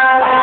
la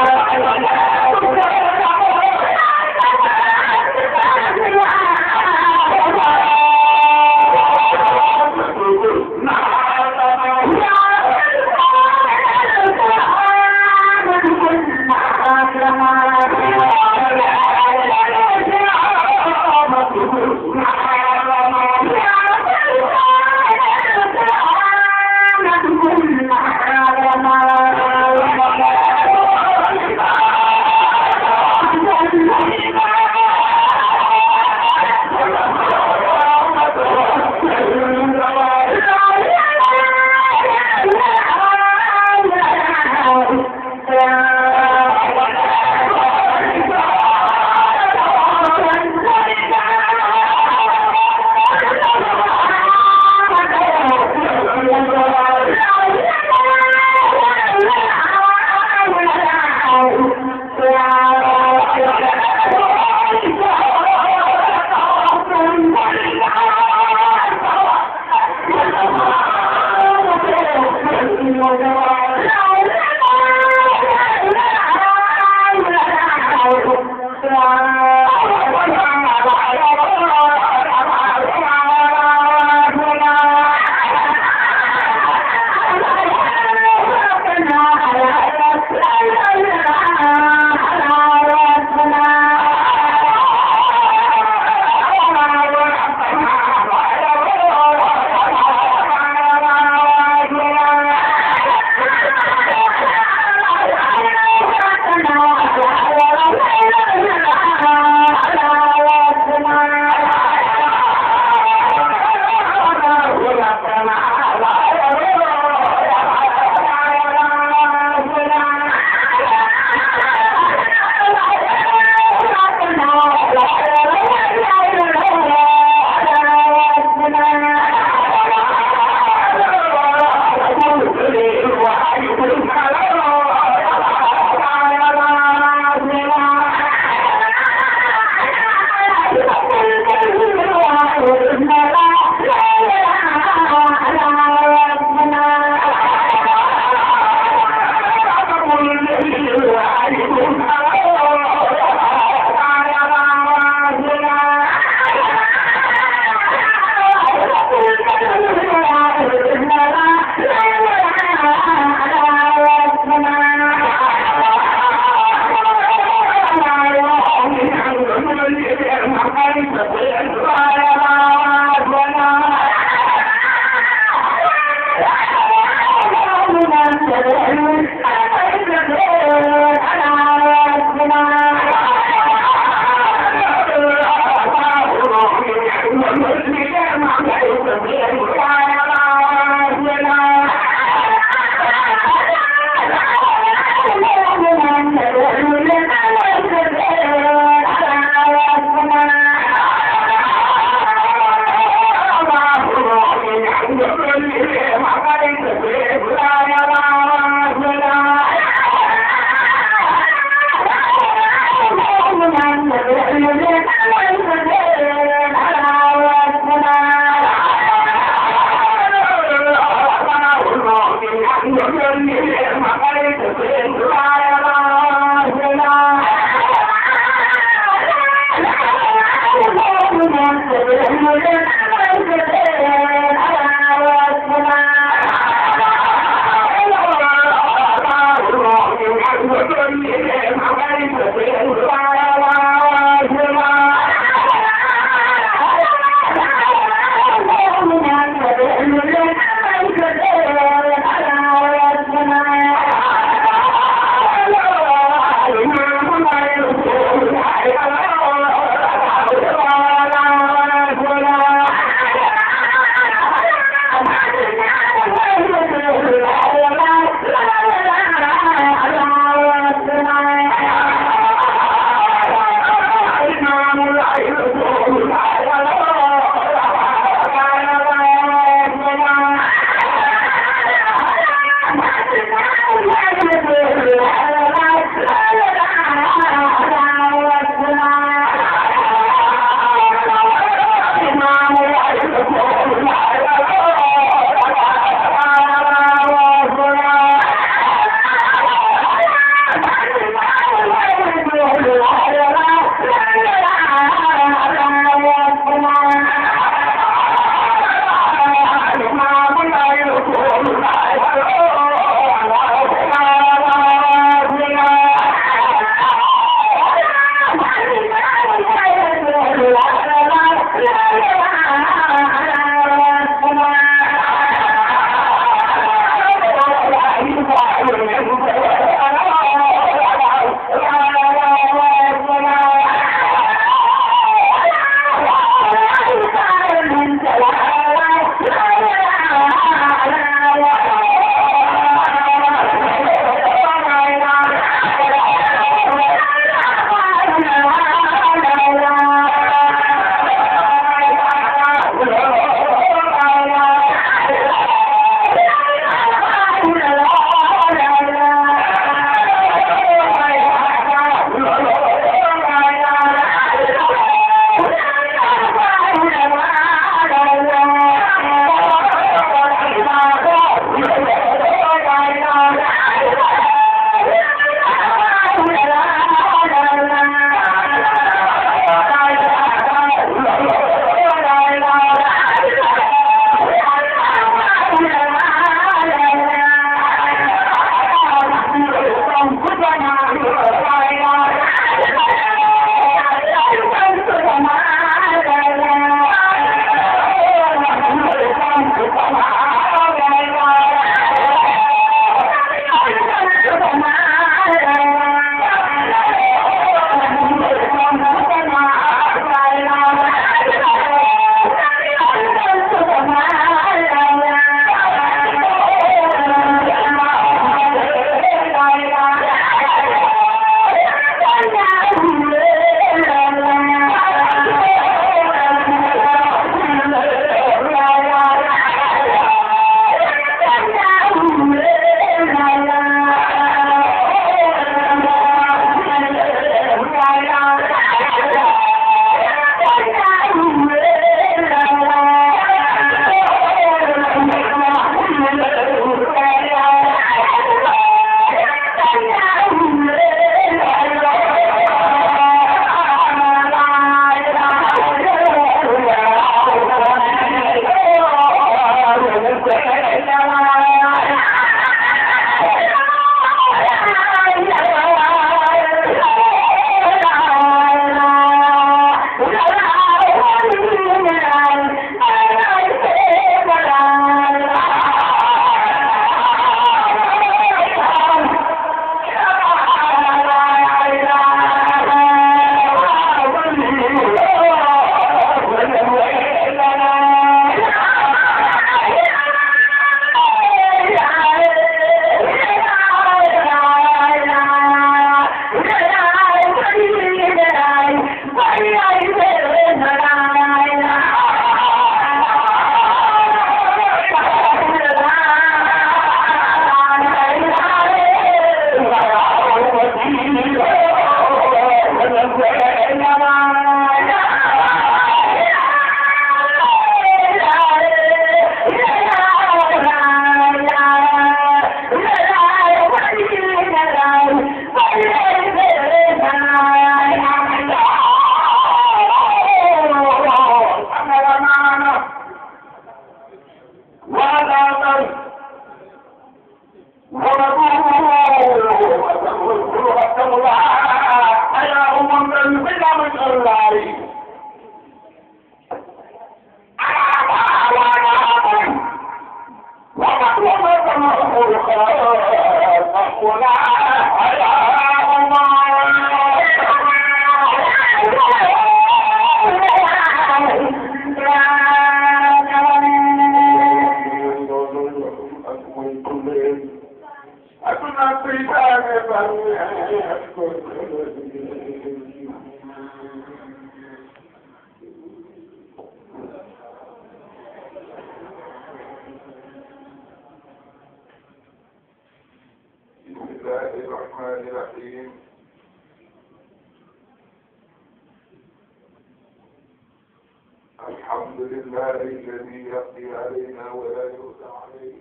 الحمد لله الذي يقضي علينا ولا يؤذى عليه،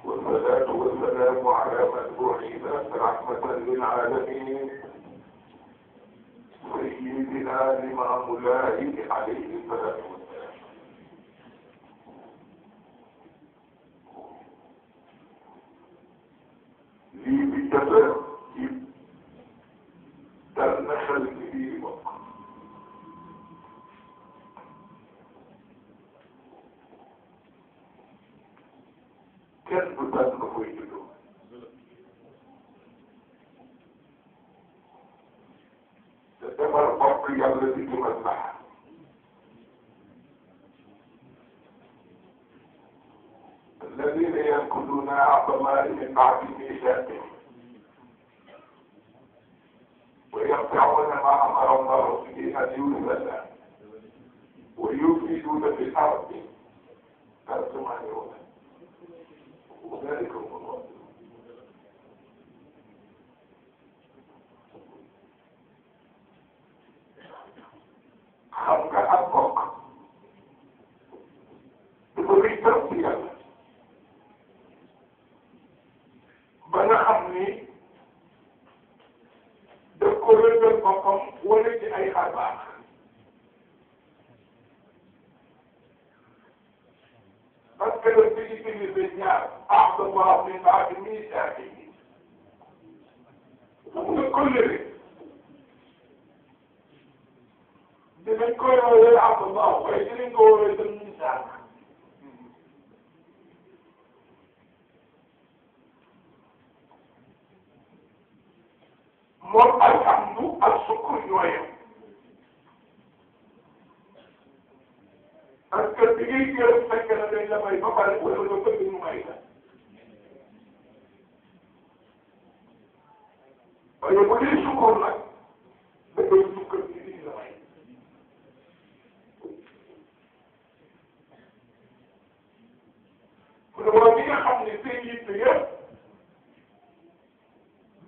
والصلاة والسلام على من بعث رحمة للعالمين سيدنا الإمام الله عليه الصلاة والسلام. lii bi jota ci dal na xel ci biir bokk kenn du tànn ko koy juddoo te defar bopp yàlla di ci maslaha الذين ينقضون عهد الله من بعد ميثاقه ويقطعون ما امر الله به ان يوصل ويفسدون في الارض لا تسمعون اولئك هم الظالمون. xam nga ak bokk dafa rëy trop ci yàlla ba nga xam ni daf ko rëddal boppam wala ci ay xarbaax parce que la bi utilisé ñaar ahdallah min baadi miisaaqihi xam nga kóllëre dinañ ko woowee ahdallah waaye dinañ ko woowee tam miisaaq moom alhamdu ak sukkur ñooyam parce que bi ngay gërëm fekk na dañ la may ba pare wala nga bëgg ñu may la waaye bu dee sukkur nag da ngay sukkar ci liñ la may mu ne waa bi nga xam ne seen yitte yëpp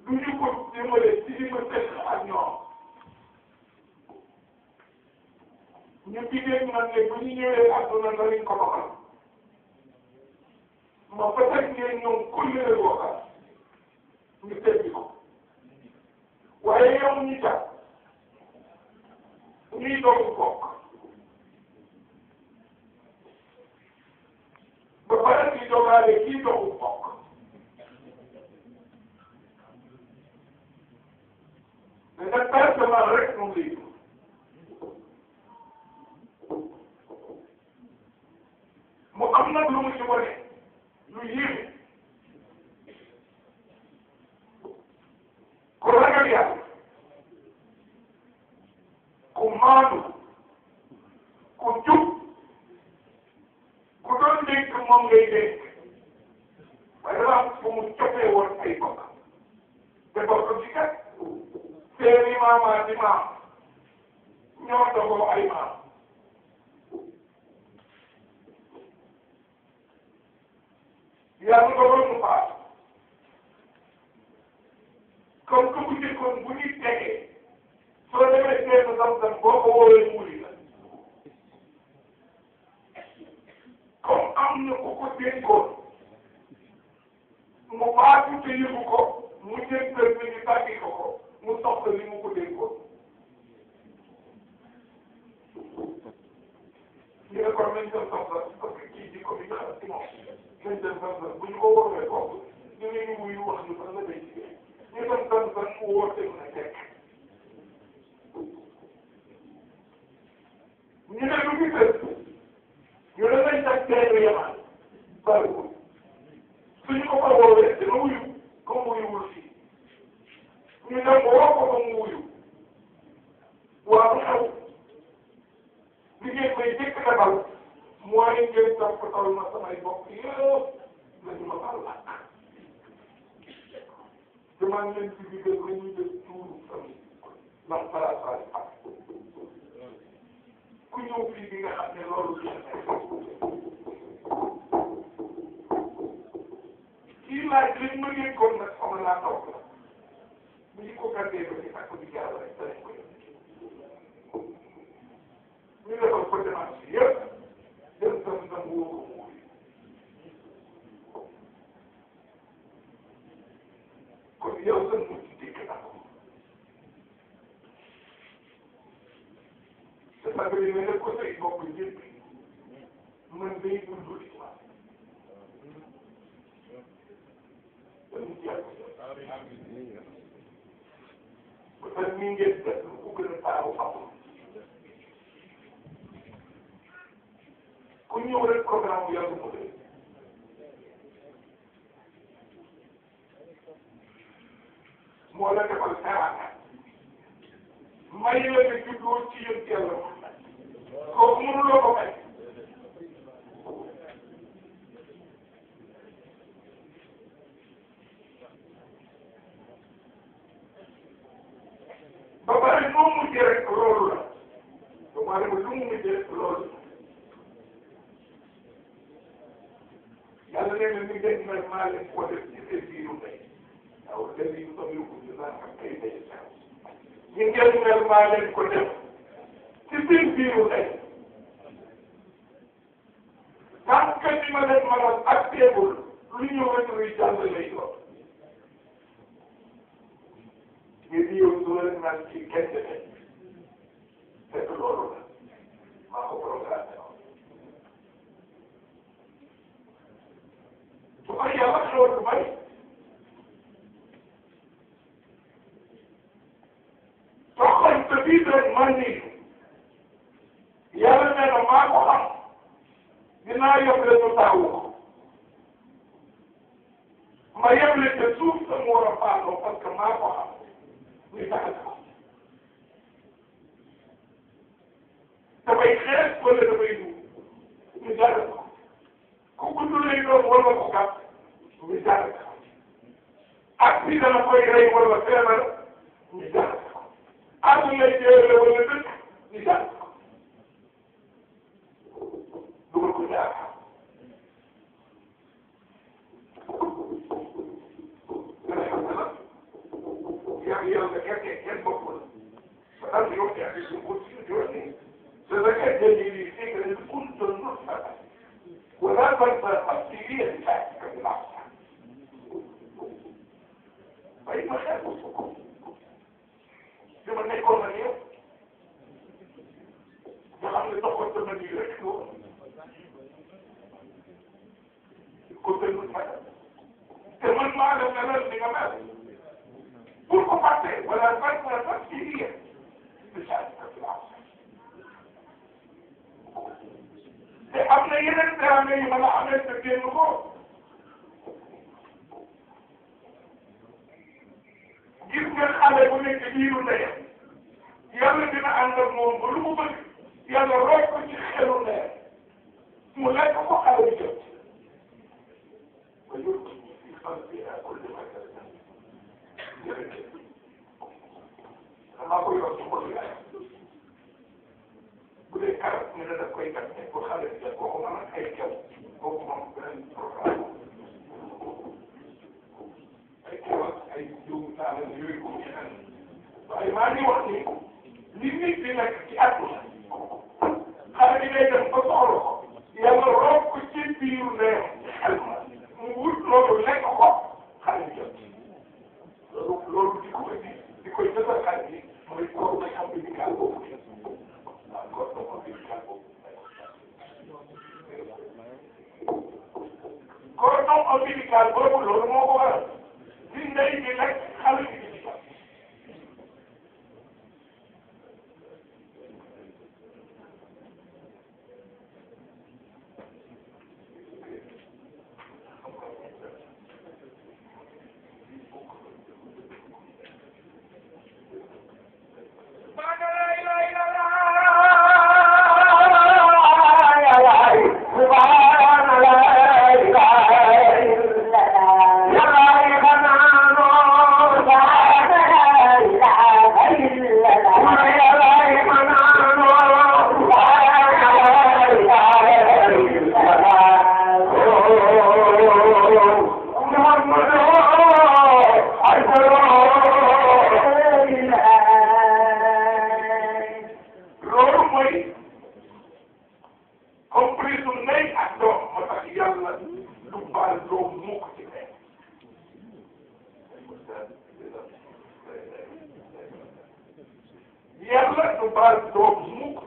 du ñu ko jëmale ci li ma tënk ak ñoom ñu jigéen man ne bu ñu ñëwee àdduna na lañ ko doxal ma fa teg ngeen ñoom kullere booka ñu teggi ko waaye yow ñu tax ñuy doogu bokk ba pare di dogaale kii doogu bokk mais nag personnel rek moom lay dugg mu am nag lu mu ci wane lu yéeme ku ragal yàlla ku maandu ku jub ku doon dégg moom ngay dégg waaye dafa am fu mu jotee woon ay bokk te bokk ci kat seeni maamaat di maam ñoo dogoo ay maam yàlla dogoon mu faat comme que bu njëkkoon bu ñuy tegee soo demee seenu Zamzam boo ko woowee muuri la comme am na ku ko dénkoon mu faatu te yëgu ko mu jël kër bi ñu tàggi ko mu soxla li mu ko dénkoon ñu ne kon nañ dem Zamzam parce que kii di ko bi ñu xam ci moom nañ dem Zamzam bu ñu ko woowee foofu dinañu ko ko woowee dina wuyu comme wuyuwul fii ñu dem woo ko ba mu wuyu waaw xew li ngeen may jëkk defal mooy ngeen toppatoo ma samay bopp yëpp nañu ma baal làkk damaa leen ci digal nañu def tuuru famille ndax farataay am ku ñëw fii di nga xam ne loolu du kii laaj li ma ngeen kon nag sama laa toog la bu ñu ko gàddee ba ci takk di jaar rek danañ ko ñu defal ko démarche yëpp dem tam woo ko mu kon yow sa mucc dikk na ko te parce que ne def ko say bokk njëkk man day dund histoire dañu jeex ba tax ni ngeen def lu ko gën a taaru amul ku ñëw rek programme bu yàgg mu dee moo la defal teraanga may la nga juddoo ci yéen yàlla kooku mënuloo ko may ba pare noo mujjee rek loolu la ba pare lu mu mujjee rek loolu yàlla nee na ni ngeen mel maa leen ko def ci seen biiru ndey waaw léegi ñu toog yu gudd naa xam kay day sax ñu ngeen mel maa leen ko def ci seen biiru ndey tant que ni ma leen mënal ak teebul lu ñëw rek luy jàll lay doon ngeen di yow du leen naan ci kenn de fekk loolu la maa ko programme su ko yàlla xewal lu bari toxante bii rek man nii yàlla nee na maa ko xam dinaa yóbbu résultat wu ko ma yóbbu te suuf sa mu war a faatoo parce que maa ko xam ñu tax ko dafay xees wala dafay dugg ñu jàll ko ku gudd lay doon wala ku gàtt ñu jàll ko ak bi dana koy rey wala feebar ñu jàll ko ak lay jeexle wala dëkk ñu jàll ko dugal ko jaar yàlla fekkee kenn bokkul ba tax ñu wax yaa ngi ko ci jooni su fekkee jëndi lii fii nga ne kuntu nutfatan wala tansa asliya ka bil aqsa bay ma xel dama nekkoon na yow nga xam ne doxoon sama nii rek ko kuntu nutfatan te man maa la melal ni nga mel pour ko fàtte wala tansa asliya ka bil aqsa te am na yeneen teranga yu mën a amee te génn ko gis nga xale bu nekk biiru ndeyam yàlla dina ànd ak moom ba lu mu bëgg yàlla roy ko ci xelu ndeyam mu lekk ko xale bi jot ba yóbbu ci xel bi ak kulli ma jërëjëf damaa koy wax ci xolu yaayam bu dee karat ñu ne daf koy gat ne pour xale bi jot kooku mën a ay kew kooku moom beneen programme ay kew ak ay jiw taal yooyu ko ñeneen waaye maa ngi wax ni li nit di nekk ci àdduna xale bi day dem ba soxla ko yàlla roog ko ci biiru ndeyam xel mu wut loolu lekk ko xale bi jot loolu di ko di koy defal xale bi mooy kooku day xam ni gaal boobu cordon ombilical boobu loolu moo ko waral di ndey bi lekk xale bi di jot yàlla du baal doom mukk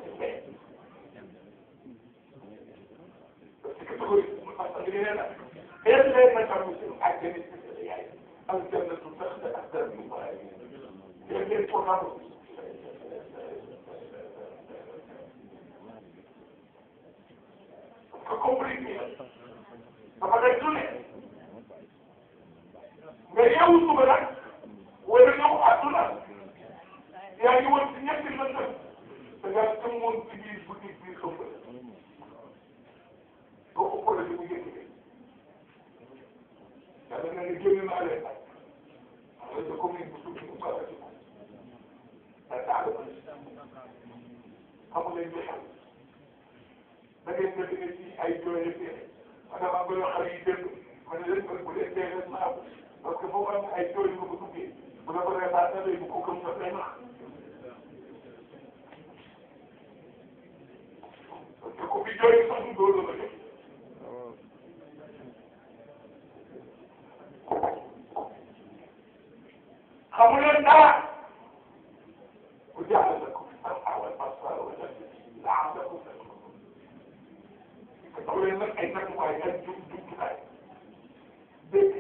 parce que parce que nee na benn leen na xam si àjjana ci yaay aljannatu taxta aqdamil mu'minin leen ko xam que compliqué dafa day dune mais yow suba nag wala ñëw àdduna yaa ngi woon ci ñetti lëndëm da ngaa tëmmoon ci biir boutique biir xëmb boo ko xoolee li mu yëngu yàlla na ne génn naa leen nag xam nga commune bu tudd bu baax ci ko da daal xamu leen li xew da ngeen def ne ci ay jooye fii maanaam am nga xale yi dégg ma ne leen bu leen dee leen naa parce que foofu am ay jooy yu ko duggee bu la ko reetaatee bu ko gëm daf lay nax parce que ku fi jooy sax du doon la def xamu leen dara ku jaaxle la ko am awal pasar wala la am la ko xamu leen nag ay nattuwaay ay jumtukaay dégg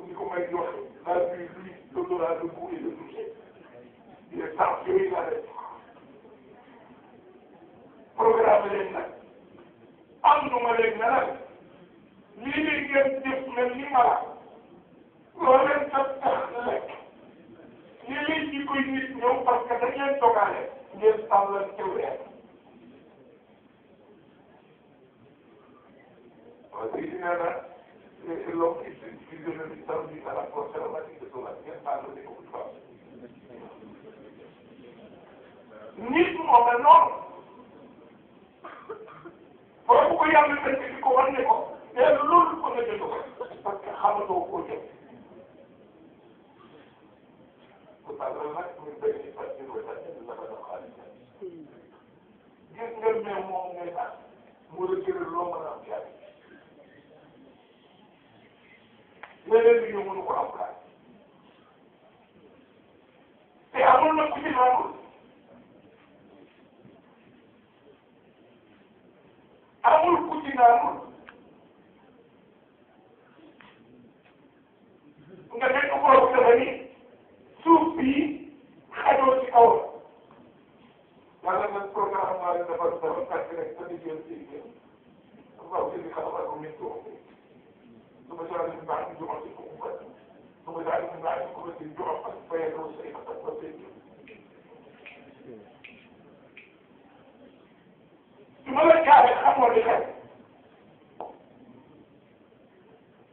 ni ko may jox la vie lui l'odorat de goût et de toucher il est temps yooyu laa def programme leen nag am nu ma leen ne nag lii nii ngeen def mel ni mala loo leen tax lekk lii lii ci koy nit ñëw parce que dañ leen dogaale ngeen tàllal ci weer parce que dina na l'homme qui utilise le service à la conservation de son assiette parle de beaucoup de fois nit moo mel noonu foofu ko yàlla fekk di ko wan ne ko te loolu ko nga jënd ko parce que xamatoo koo jëm bu tàggal nag ñu bëgg ci parce que la ko def xaalis gis nga mais moom ngay tax mu la jëral loo mën a am yàlla leneen li ñu mënu ko am kaay te amul na ku ci naanul amul ku ci naanul nga nekk borom dafa ni suuf bii xajoo ci kaw la yàlla nag programme maa leen dafa kàtt rek sa liggéeyal si liggéey waaw si li xalaat ko min ko ثم جعل من بعد جمعة قوة ثم جعل من بعد قوة جمعة فيدعو سيئة وسيئة ثم رجع الأمر لله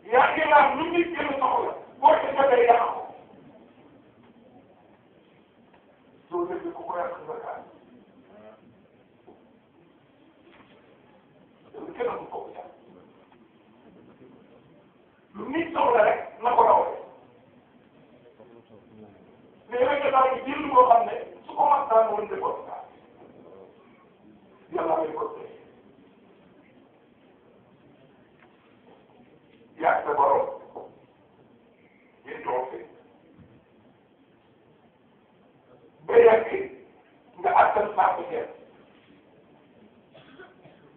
يا أخي لا نملك كل صحوة وكذا يدعو سوى ذلك كبرى خبرها كده مطوع lu nit soxla rek na ko rawee mais rek daal di jël boo xam ne su ko waxtaan woon de ko yàlla may ko tey yaa sa borom ngeen toog ba yàgg nga attan saako ceeb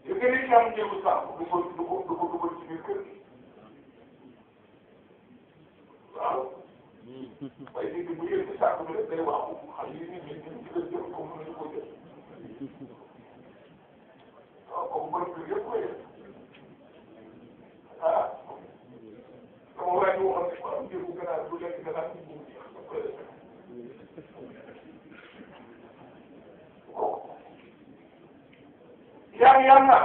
yu gën a ñam njëgu saako du ko dugal ci biir kër gi waaw waaye léegi bu yëg ci saako bi rek day waaxu xam ni nit ñi ñu ci jël ko mënuñu ko jël waaw kooku borom bi yëpp koy def ah sama waa ji waxoon ne ko am njëgu ganaar bu lekk ganaar bu mu jeex da koy def yaa ngi yàlla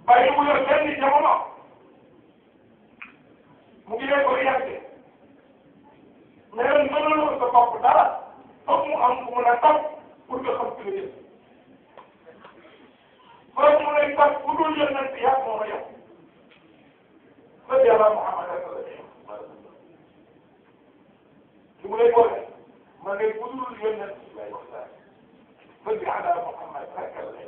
bàyyi mu yor benn jamono mu ngi leen koy yàggee mais ren mënuloo sa bopp dara foog mu am ku mun a taw pour nga xam ci lu jëm foog mu lay taw bu dul yónnent yàgg moo ma yem sëñ yàlla Muhammad li mu lay boole ma ne bu dul yónnent lay waxtaan sëñ yàlla Muhammad rek la lay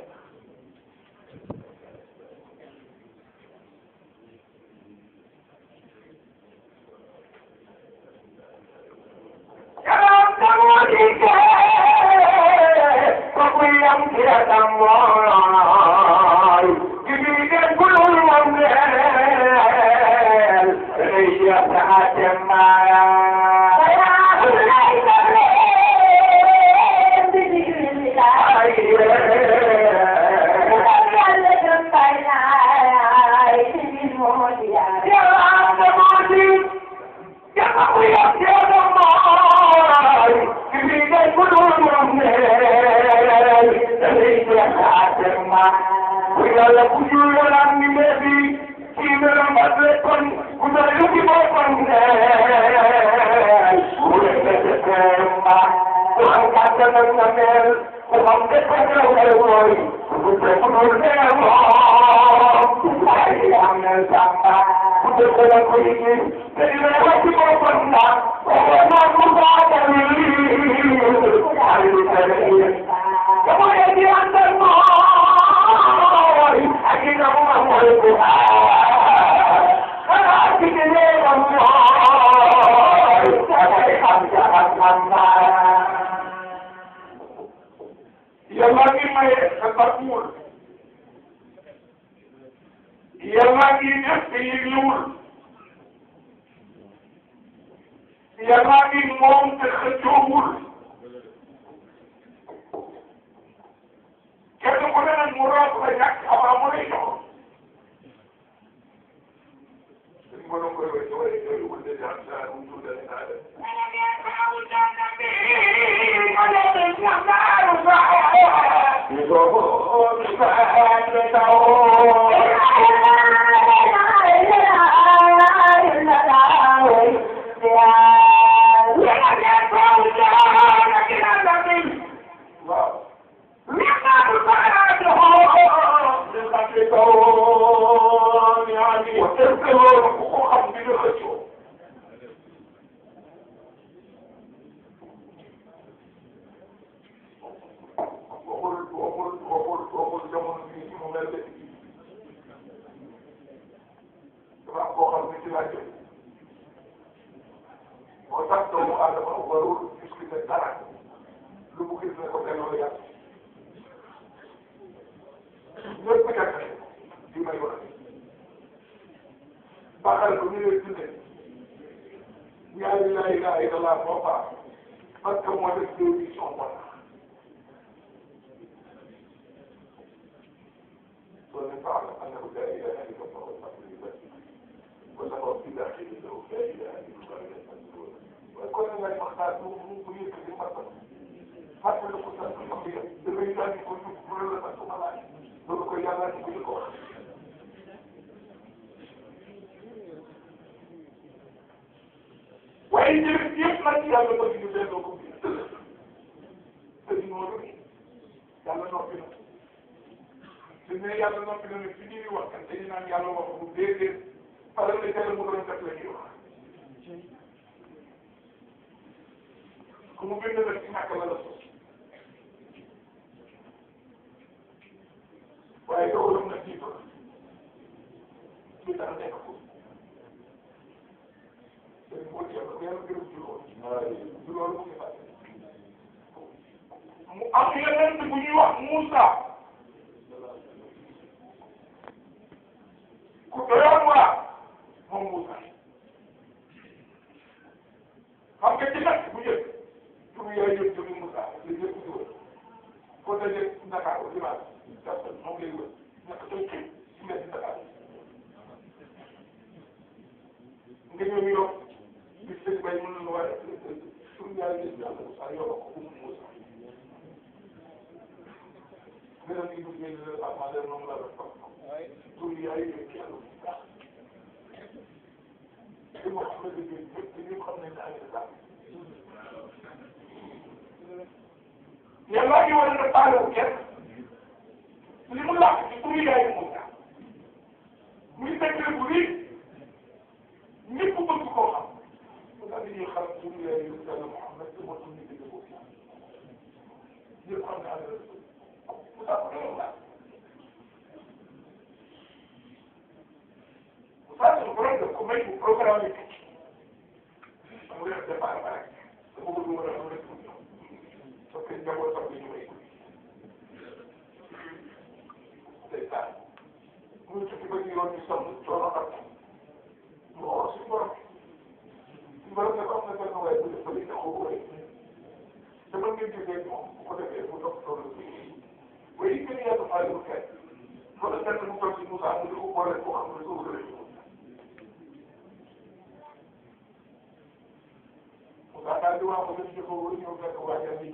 daal di wax ko dañ ci ko ñëw fekk waajal ni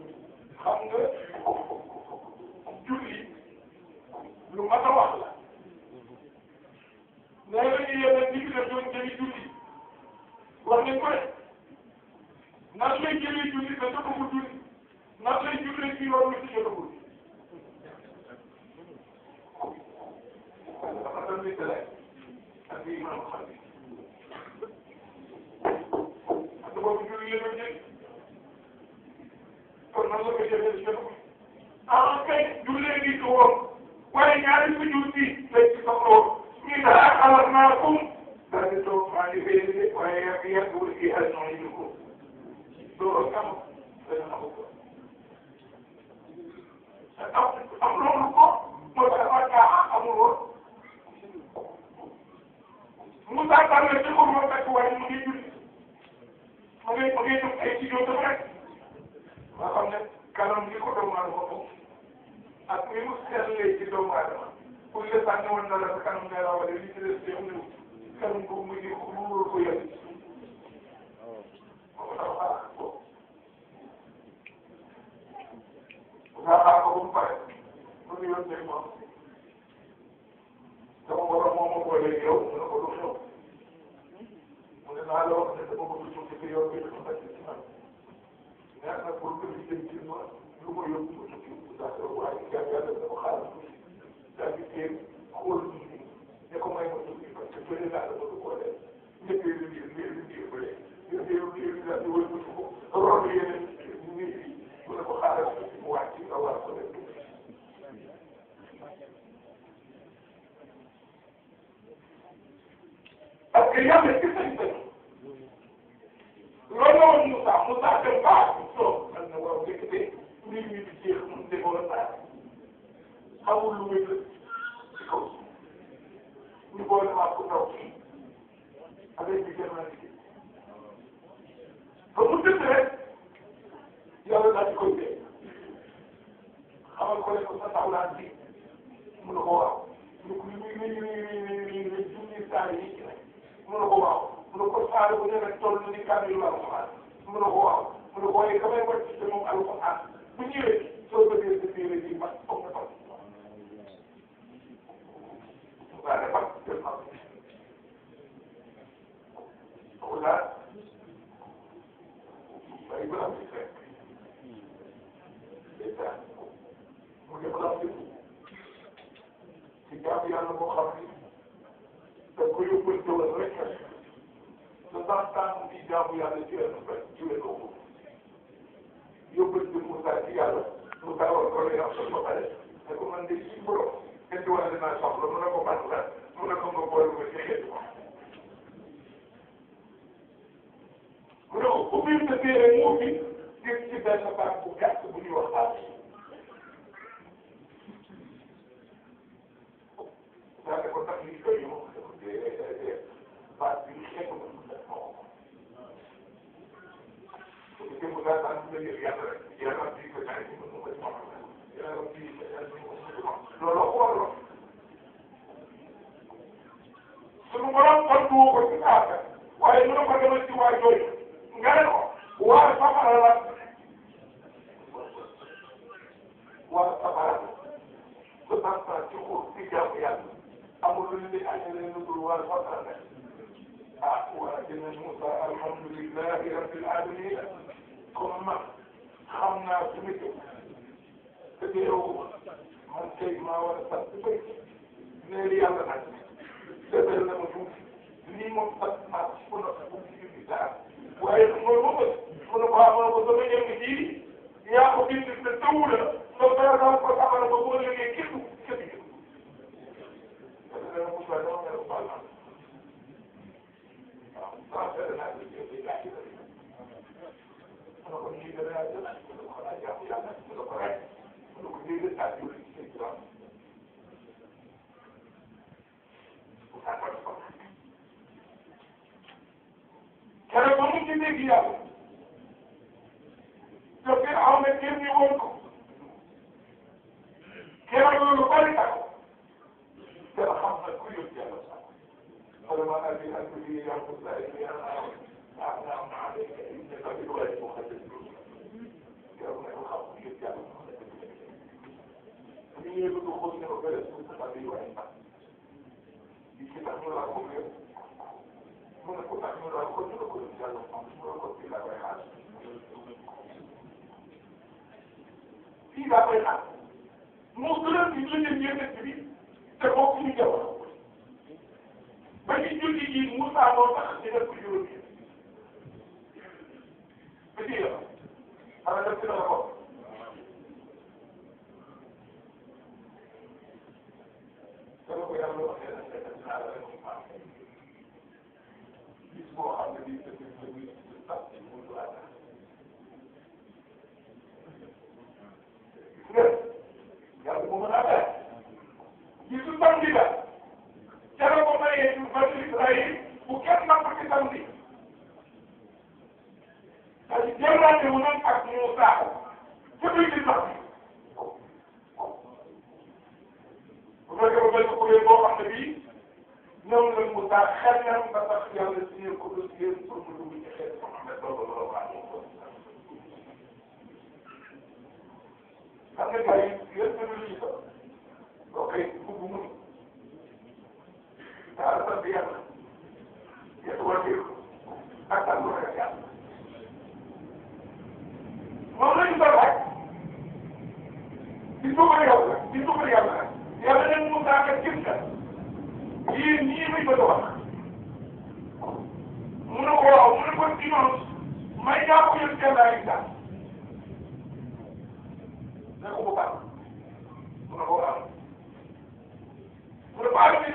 xam nga julli lu mat a wax la nee nañu yeneen ñi fi def doon jëli julli wax nañ ko rek nan lay jëlee julli te jotagul julli nan lay jullee ci yoon wi ci jotagul dafa doon nit la ak yi imam xam ni ak boobu julli la doon jël kon nan la ko jëlee ci jotagul ah kay jullee ngi ci woon waaye ñaari sujud bi lay ci soxla woon ñii daal xalaat naa kum daal di toog maa ngi fay waaye yàggul ci avion yi ko loolu am dana am ko am loolu ko moo tax ma caa amul woon Moussa Tall ci xur ma fekk waaye mu ngi julli ma ngi def ay studio def rek nga xam ne kanam li ko doomu aadama moom ak mi mu seetlee ci doomu aadama pour que sànni woon na la sa kanam ngay rawale li ci des yow ñëw kanam boobu mu ngi mu ko yëg nga xaar ko ba mu pare mu ngi yoon teg moom sama borom moo ma boole yow mu ne ko lu xew mu ne naa la wax ne dama bëgg suuf si yow bi dafa nekk ci man neex na pour que ñu jëm ci ma lu ma yóbbu ma tukki ndax waaye jàng yàlla dafa xaaral tuuti daal di téye xool ne ko may ma tukki parce que bëri naa la bëgg koo def ñëppee lu ngir bële ñëppee daal di wër ko roon yeneen nit yi mu ne ko xaaral tuuti mu wàcc nga war ko def parce que yàlla ci sañ-sañ loolu la woon Moussa dem baax toog man na waaw ndekete mbir mi di jeex mun defoon naa xamul lu muy lëkk ci kaw ñu boole maa ko ndaw avec bi gën naa liggéey ba mu dëgg rek yàlla daal di koy dee xamal ko ne ko sa tawlaan bi mu ne ko waaw ñu ko junni saa yi mu ne ko waaw mu ne ko saare bu ne rek toll ni kaamil alxuraan mu ne ko waaw mu ne ko waaye kamay wàcc ci moom alxuraan bu ñëwee soo bëggee sa téere ji mat comme nga toll mu daal di mat jël ma ko daal bay ba am ci fekk dèjà mu def la ci jaamu yàlla boo xam ni da ko yóbbante woon rek sa santaan di jaamu yàlla ci wetu rek ci wetu ko yóbbante Moussa ci yàlla Moussa war ko lay wax ba pare ne ko man de ci borom indi wala dinaa soxla mu ne ko man la mu ne ko nga boole ko ci xeetu ko mu ne ko ubbi sa téere mu ubbi gis ci benn baat bu gàtt bu ñuy wax baat daa ne ko tax li koy yow baat bi xeetu ko mu def moo ko te mu daa daan la yëg yàlla rek yàlla bii ko jaay ñu mu koy moom yàlla bii loolu ko waraloon suñu borom tontu ko ci saaka waaye mu ne ko demal ci waa jooju nga ne ko waa safara la waa safara la ci xur ci jaamu yàlla amul lu ñu di àññale lu dul waa safara la ah waa dina Moussa alhamdulilahi rabbil alamin comme man xam naa su ma jóg te teewuma man tey maa war a sant béy nee yàlla nag defal na ma tuuti lii moom sant naa ko bu noppi bu ci julli dara waaye mooy ba bët mu ne ko amoon ko sama jëmm ji yaa ko bind te tawu la nga feebar ko xamal ko boo liggéey képp képp képp parce que Moussa dama mel ko baal naa waaw transfert naa ko jël di laaj mu ne ko lii dana yaa jël mu ne ko xanaa jaamu yàlla mu ne ko rek mu ne ko lii de saa jiw ci seen jiwaam keroog ba mu ci dégg yàlla te Firawna ne kenn ñu woon ko keroog loolu bari na ko dana xam nag ku yóbbu yàlla sax vraiment ak bi ak bi yàlla نعم عليك إنك بلغة مخدس يوم الخط جدا من يبدو خلنا وبلد مستقبل وعندنا يكتحمل الخلق من أكون تحمل الخلق وكل رجال وقت إلى بيحاج في ذا بيحاج مصدر في جل يمتبه تبقى في جواب بل جل يجي موسى وطخ إلى كل بديهة أنا نفسي لغة سبب يعملوا أحيانا سيكون على المقام يسمعوا عن الذي تتبعي بالضبط منذ هذا يعلموا من هذا يسمع كده جربوا ما يجب في إسرائيل وكان نقر كتابي الجرة هناك موسى تبريد النبي وذكروا ذلك كل يوم النبي نوم المتأخر بتخيل السير كل سير كل بيتخيل محمد صلى الله عليه وسلم هذا جاي يسمى لي اوكي بقوم تعرف بيان يتوجه أكثر من كذا ما يقدر يدوم يا من المتاكد جدا يني بدوخ من كنتينوس ما يجاكو يتكلم إذا نقول من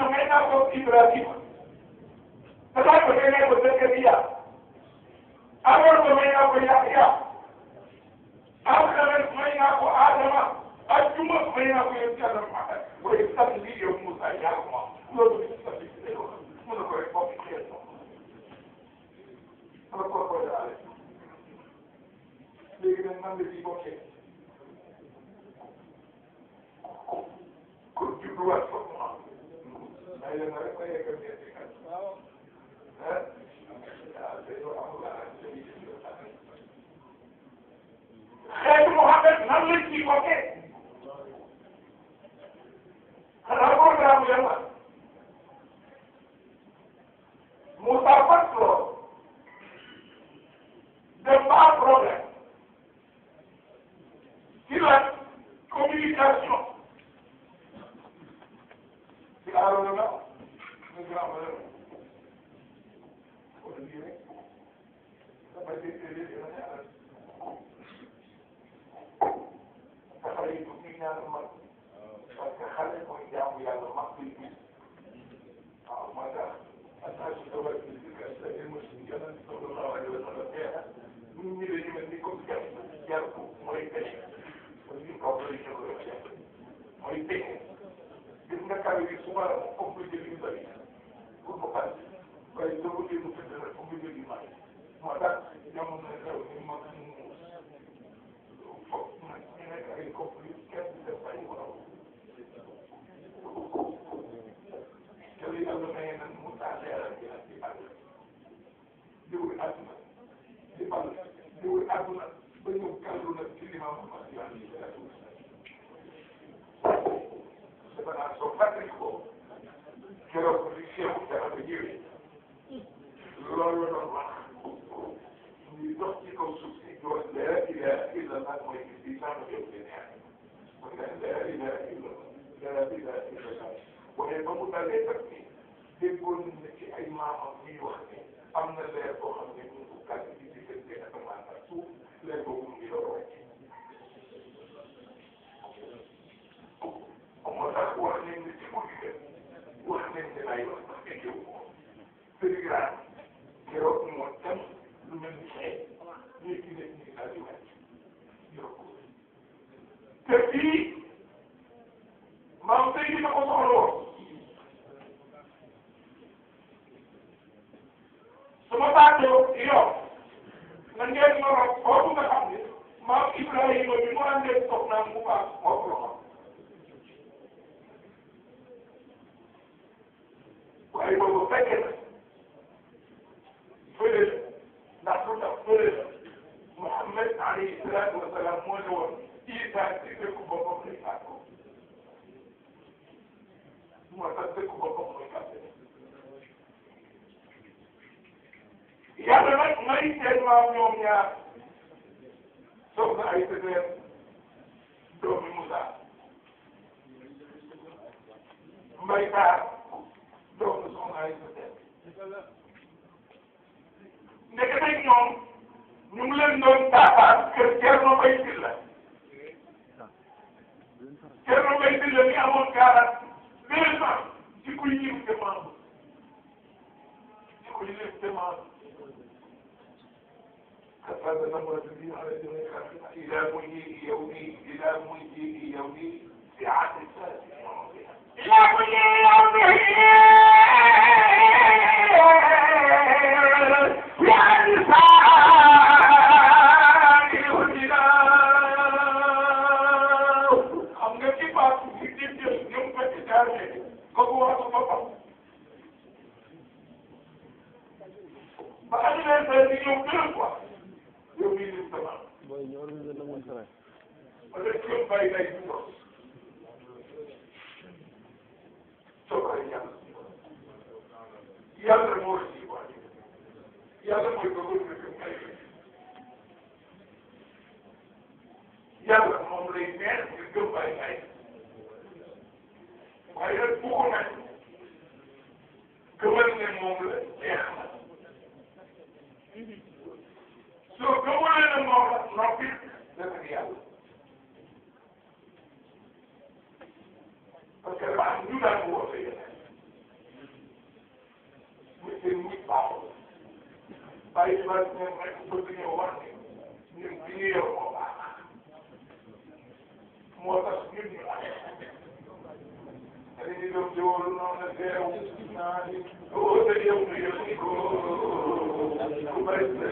ما يجاكو إبراهيم فلا بينك وزكريا أول ما يجاكو يحيى آخر ما يجاكو آدم الجمعة ما يجاكو يتكلم ويستغني يوم موسى يحكم لو يستغني من كل قوم خير أنا كل عليه لكن من الذي بوكي كنت جدوات فما هذا ما يكمل خير محمد من الذي بوكي أقول لهم يلا متفكر دفع problem كلا communication في العالم خلق وإياه يا المقصد ماذا أساس الدولة الأساسية المسلمين صلى الله عليه وسلم فيها من يريد منكم يركوا مريتين ومن قبل يشغلوا مريتين إذن كانوا يسمى قبل الإيمان كل مقال ويسموا في مفدرة قبل الإيمان ماذا يوم نزلوا من مكان من الكفر كيف تفعلوا يلي أظنين المتعلقة بها دول أدنى دول أدنى بينهم كانوا نتكلم محمد عليه الصلاة والسلام سبنا صفتكم كرب الشيخ تأبجيري الله يضحكوا سبسيكوا لا إله إلا الله ويكتبان بيوتنا لا إله إلا الله لا إله إلا الله ويبقى متلاتك يقول إنك أي معهم في وقت أمن لا يتوخم منه كان في تلك أمام السوق لا يقوم بلوعك ومتاك وحنين نتكوك وحنين نلاي وحنين يوم تلقى يروك موتم من شيء يمكن أن يكون يروك تبي ما أنتي نقصه سمعت يوم من جاء مرة فوق الحمد ما إبراهيم بمن يستطيع مبارك مبروك وأيضا مفكر فلس yàlla nag may seen maam ñoom ñaar soxna ay tëddee doomi Moussa Mbay Taar doomu soxna ay tëddee ndekete ñoom ñu ngi leen doon taataan kër Thierno Mbaye Sylla Thierno Mbaye Sylla mi amoon 42 ans ci kuy ñëw demande ci kuy ñëw demande هذا نمر الذي على إلى مجيء يومي إلى مجيء يومي في عهد الثالث إلى مجيء يومي في عهد الثالث يهدنا xam nga ci baatu ci jël ñoom ko ci jaaree kooku waxatu boppam ba anniversaire bi ñëw deux fois yow mii lim sama wala ci bàyyi lay du tos soo koy yàlla moo la ci waay yàlla mooy dogal na fi may yàlla moom lay neex nga gëm bàyyi lay waaye nag bu ko nag gëmal ne moom la neex na soo gëmulee ne moom la noppi dëgg yàlla parce que dafa am ñu daan woote yeneen muy seen nit baaxul bàyyi ci bàyyi ñoom rek bëgg ñëw wax ne ñun bi ñu yor moo baax moo tax ñun ñu am dañuy doon jiwoon noonu la teew naa ni oo te yow nga yëg ko ku bari sa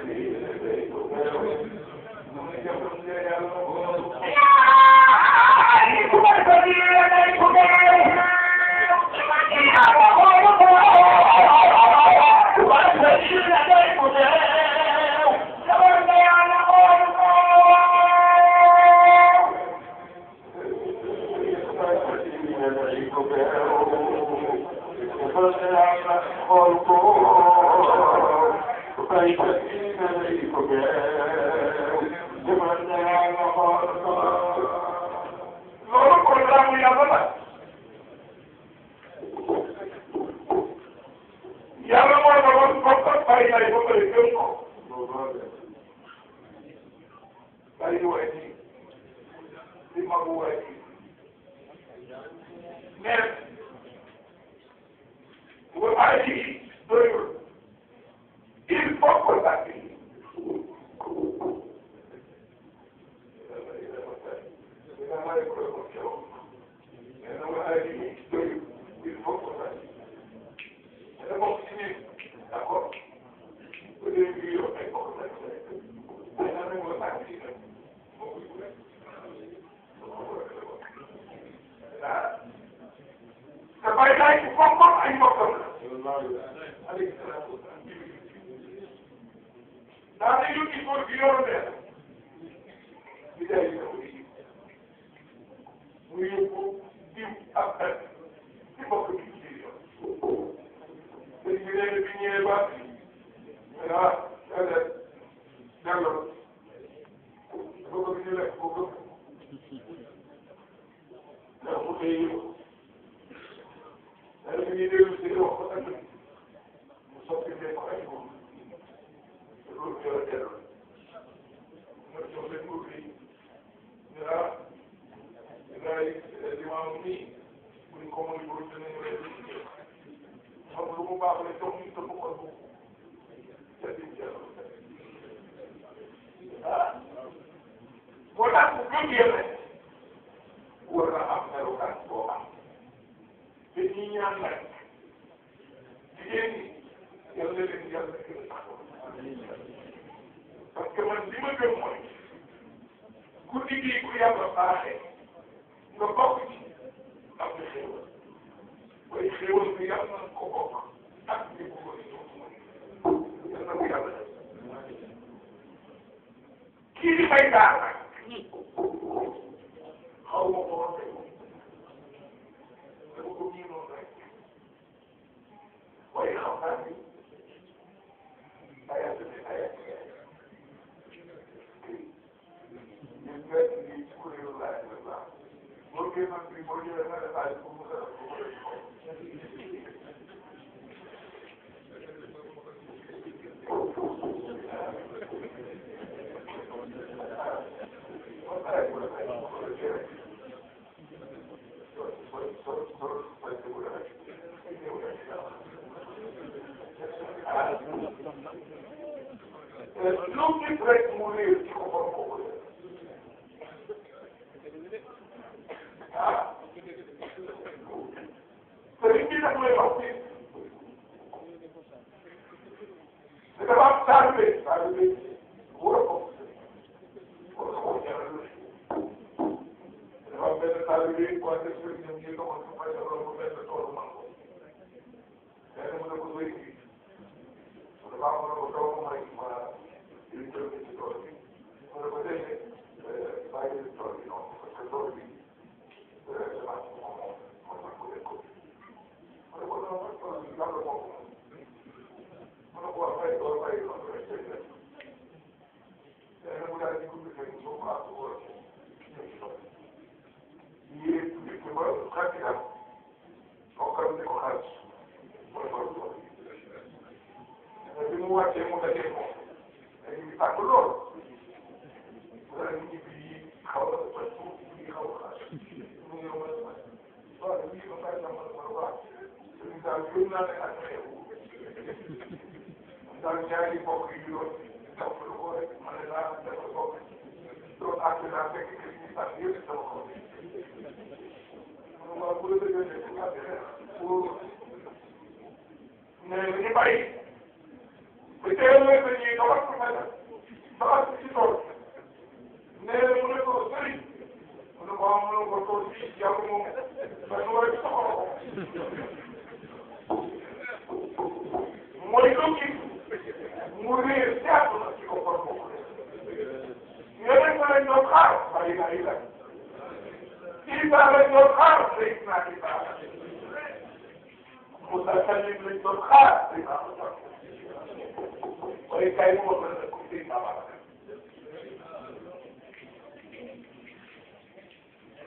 lu gis rek mu réer ci ko borom ko ah sëriñ bi daf may wax fii ne dafa am taalibe war a ko jaral dafa am benn taalibe waa def sëriñ ñoom ñu doxal su fay dafa am benn toolu mango nee na mu ne ko sëriñ bi dafa am na ko doomu may ma ñu jël ci tool bi mu ne ko déedéet bàyyi tool bi noonu parce que tool bi dafa moom ko def ko mu ne ko non tool bi yàlla moo ko mu ne ko wax fay tool bàyyi noonu rek day def nee na mu daal di gudd seen soo ko ak wóor ñëw ci tool yéen nit ki ba xar ci am moo xam ne ko xaalis mu ne ko tool bi mu wàccee mu dajee moom dañuy tàgg lool wala nit ñi bii xaw a toj suuf bii xaw a xaar mu ñëw ma ne waaw bii ba pare na ma ne ma waaw suñu daal yóbbu naa ne ak xew daal ñaari mbokk yi doon def lu ko rek ma ne laa dafa bokk doon àgg naa fekk que ñu tàgg yëpp sama xol ma waaw bu la dëggee ne bu àgg xeex pour ne ñu bàyyi bu teewee dañuy doxal ko mel doxal ci tool nee na mu ne ko sëriñ mu ne ko am mu ne ko tool bii yàlla moom dañ war a soxla ko mooy lu ci mu réer jaatu na ci ko kon bokk yeneen nga lañ doon xaar bàyyi naa yi la Isa lañ doon xaar day naa Isa Moussa Salim lañ doon xaar day naa waaye kay mu wax la ko dégg naa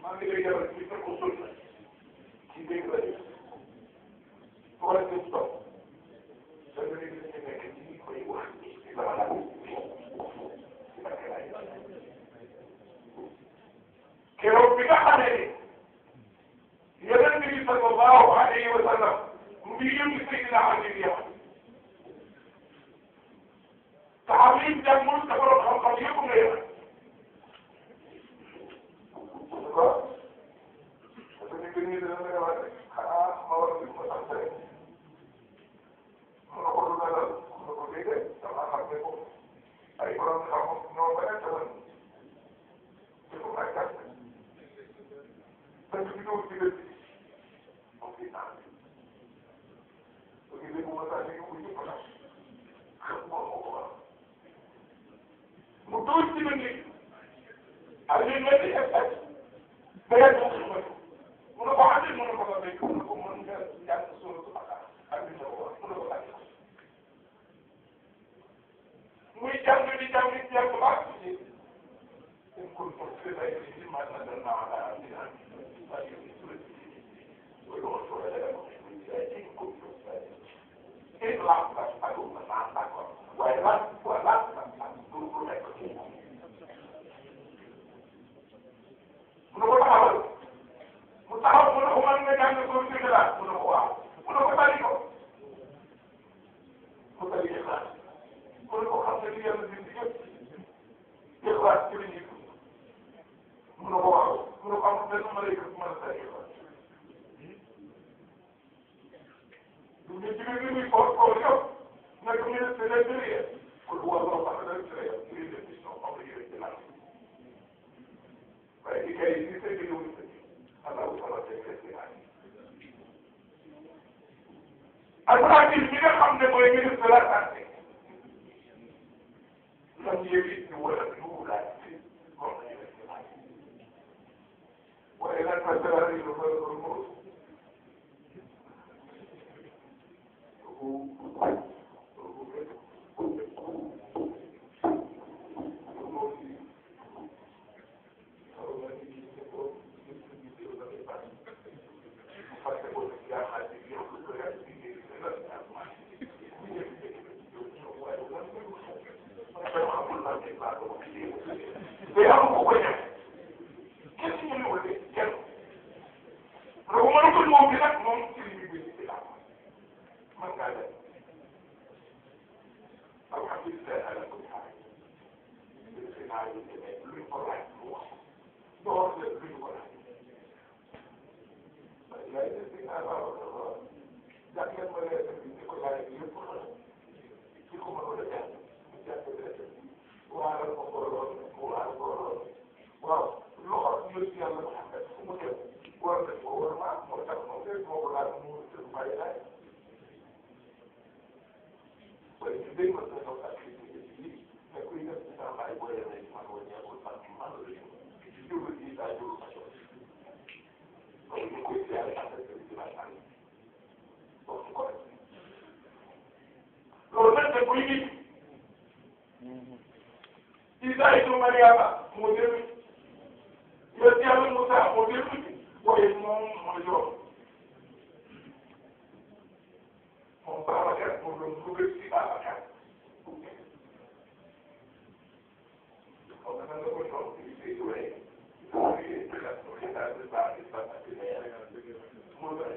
maa ngi lay yabal ci ko sunna ci dégg la ñu ko la ñu toog da nga nekk ci nekk ci koy wax dama la keroog bi nga xamee ne yonent bi sallallahu alayhi wa sallam mu ngi yëngu Seydina Ali Yaman saxaaba yi jàngul te borom xam-xam yëpp nga yëngal quoi parce que nit ñi dana wax rek xanaa ma war a gis ma sant rek mun na ko dugalal mun na ko déedéet damaa xam ne ko ay borom xam-xam ñoo ba nekk woon te ko ay gàtt sant bi ñëw ci dëkk bi moom di naan parce que léegi ma saa léegi mu ñëpp la xam moo ko war mu tuut ci biir nit ak li mel ni espèce béykat bi mu ne ko andi mu ne ko béy mu ne ko mën nga jàng suuna su bàkkaar ak li mu ko wax mu ne ko andi muy jàng di jàng baax ci in kuntum fi raybi mimma nazzalna ala abdina waaye lan mu ne ko taxawal mu taxaw mu ne ko mën nga jàng ko ci la mu ne ko waaw mu ne ko tali ko mu tali Ixlaas mu ne ko xam nga li yàlla bind yëpp Ixlaas ci la ñuy dund mu ne ko waaw mu ne ko amul benn malayka bu mën a tali Ixlaas du ñu ci biir muy xool xool yëpp nekk ministre de l'Intérieur kon war loo xam ne dañ ci lay am mission am la yëre ci laal waaye li kay li sëñ bi ñëw Allahu taala tey fekk naa Alxuraan mi nga xam ne mooy ministre de la santé lam yëgit ni wala lu laaj si moom la ñu def waaye lan fa dara ni lu fa lu mu te am ko ko ñëw kenn ci ñëwul de kenn loolu mën ko moom bi nag moom ci li bi ci la man ngaa dem alhamdulilah ala kulli haal ci naa yu demee luñ ko laaj mu wax door de luñ ko laaj waaye ci naa la jàngal ma leen ni ko laaj yëpp ci ko mën a jàng mu jàng waaral ko booloon mu waral booloon waaw loxo ñu ci yàlla Muhammad fu mu dem war nañ ko war maa moo tax moom rek moo ko laaj mu tëdd bàyyi laay waaye ñu dégg ma sa ak lii ne kuy def ci sa bàyyi boo yemee ci man wala ñeekul man man la ñu ci jublu ci saa jublu ma jox donc ñu koy siyaare ànd ak ci laay ànd donc ko rek loolu nag dañ koy gis Isa ibnu Mariama moo dellu yonent Yàlla Musa moo dellu waaye moom mooy yoon moom Babacar moom doon dugal ci Babacar xaw ma nan la ko ñoom ci say duwee moo doon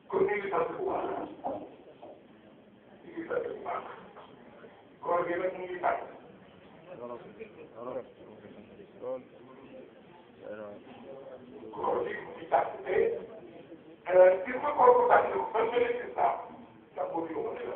kon ñu ngi sant bu baax ñu ngi sant bu baax koor gi nag mu ngi tàgg koor gi mu ngi tàgg te gis nga koor bu tàgg ban nga leen gis saa ndax boobu yow mën na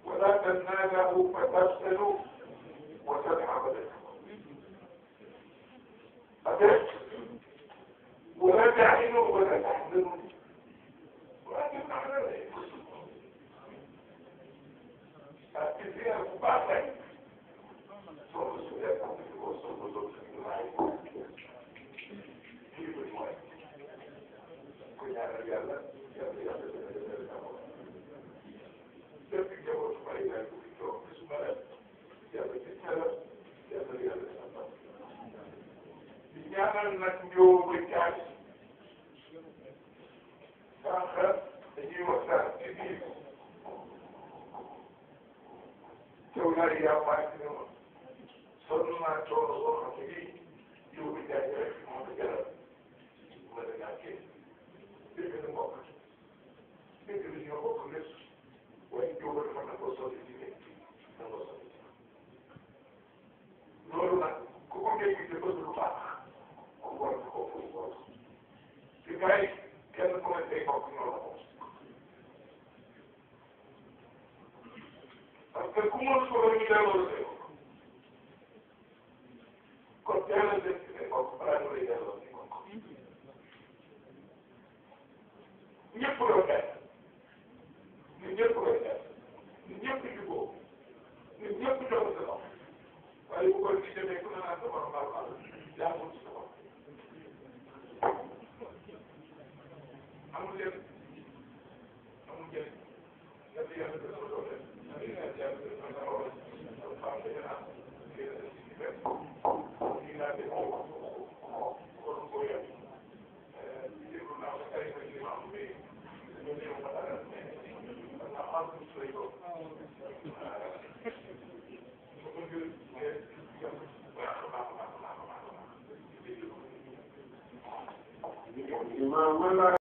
ولا تنازعوا فتفشلوا وتذهب ريحكم ولا تعينوا ولا تحزنوا وأنتم على ذلك التزيان بعدين صلوا السلام عليكم وصلوا الله عليه nag njóobu caay sànq dañuy waxtaan ci biir tew naa yàmbaay ci ne ma sonn naa coono boo xam ne bii njóobu caay rek moo ko jaral ma da ñàkkee dégg na mbokk dégg na ñoo bokk lépp waaye njóobu dafa na ko sotti ci nekk na ko sotti loolu nag ku ko dégg te bëgg lu baax ku war ko foofu war ci gars yi kenn ku ne tey bokk ñoo la ko parce que ku mënul ko ñu delloo la say bokk kon teel a def ci say bokk balaa ñu lay delloo ci bokk ñëpp doon benn nit ñëpp doon benn nit ñëpp jubóo nit ñëpp jox sa dox waaye bu ko ci demee ku ne naan sa borom baal baal yaa ngi ci sa bopp amul njëriñ amul njëriñ yàlla yàlla def sama doole yàlla yàlla def sama doole fam dañu naan ci rek ñu laa def ko kon ko yàlla déglu naa ko ay ko ci ma am mais ñu ñëw ba dara mais na am ko lay ko Imam